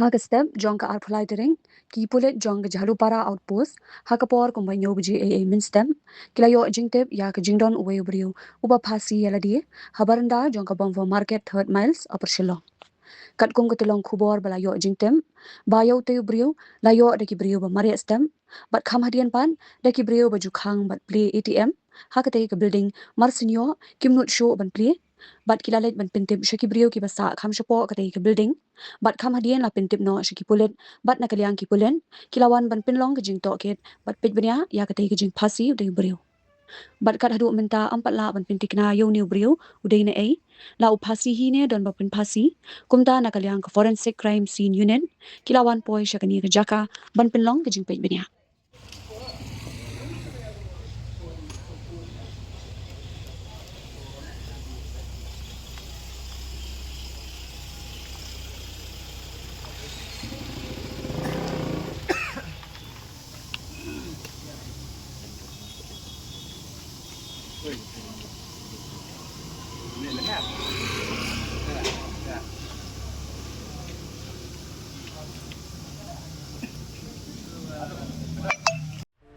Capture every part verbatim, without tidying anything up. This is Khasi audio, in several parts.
Ha ka step jong ka arphew lai tarik, ki pulit jong ka Jhalupara Outpost, ha ka por kumba hynñiew baje eiei mynstep, ki la ïoh jingtip ïa ka jingdon uwei u briew uba phasi ïa lade ha baranda jong ka Bamvo Market, Third Miles, Upper Shillong. Katkum ka tyllong khubor ba la ïoh jingtip, ba ïa utei u briew la ïoh da ki briew ba mareh step, bad kham hadien pat da ki briew ba ju khang bad plie A T M ha katei ka building, mar shen ïoh kim nud shuh ban plie. Bad ki la leit ban pyntip sha ki briew kiba sah kham shapoh katei ka building. Bad kham hadien la pyntip noh sha ki pulit, bad na ka liang ki pulit ki la wan ban pynlong ka jingtohkit bad peit bniah ïa katei ka jingphasi utei u briew. Bad kat haduh mynta ym pat lah ban pynthikna ïa une u briew u dei naei, la u phasi hi ne don ba pynphasi. Kumta na ka liang ka Forensic Crime Scene Unit ki la wan poi sha kane ka jaka ban pynlong ka jingpeit bniah.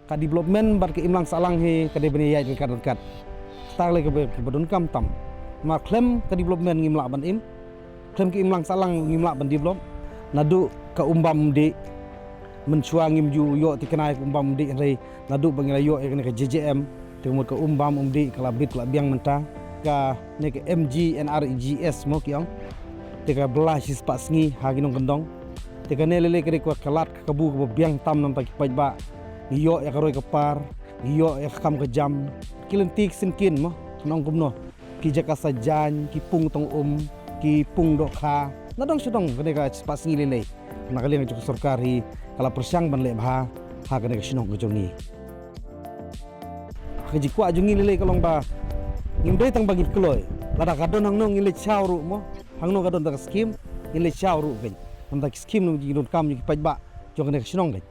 Ka development bad ka imlang sahlang hi ka dei ban ïaid ryngkat ryngkat. Kata ka lei kaba, kaba donkam tam. Namar khlem ka development ngim lah ban im. Khlem ka imlang sahlang ngim lah ban develop. Naduh ka Umbam Umdih, mynshuwa ngim ju ïoh thikna ïa ka Umbam Umdih, hynrei naduh ba ngi la ïoh ïa kane ka J J M, te ka mut ka Umbam Umdih ka la bit ka la biang mynta. Kane ka M G N R E G S mo ki ong. Te ka bylla shispah sngi ha ki nongkyndong. Te kane lei lei ka dei ka lad ka kabu kaba biang tam na bynta ki paidbah. Ngi ïoh ïa ka roi ka par, ngi ïoh ïa ka kam ka jam. Ki lynti ki syngkien mo, nong kumno. Ki jaka sajan, ki pung tong um, ki pung dohkha. Na dong sha dong kane ka shispah sngi lei lei. Na ka liang jong ka sorkar hi ka la pyrshang ban leh bha ha kane ka shnong ka jong ngi. Ka jingkwah jong ngi lei lei ka long ba ngim dei tang ba ngin kloi. Lada ka don hangno ngin leit shaw ruh mo. Hangno ka don da ka skim ngin leit shaw ruh kein. Namar da ki skim na ki donkam jong ki paidbah jong kane ka shnong kein.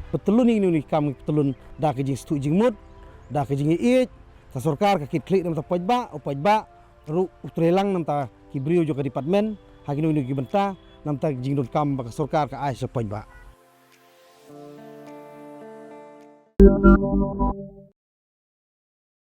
Pyntylun ïa kine ki kam, pyntylun da ka jingsngewthuh jingmut, da ka jingïeit. Ka sorkar ka kit khlieh na bynta paidbah, u paidbah ruh u trei lang na bynta ki briew jong ka department ha kino kino ki bynta na bynta ka jingdonkam ba ka sorkar ka ai sha paidbah.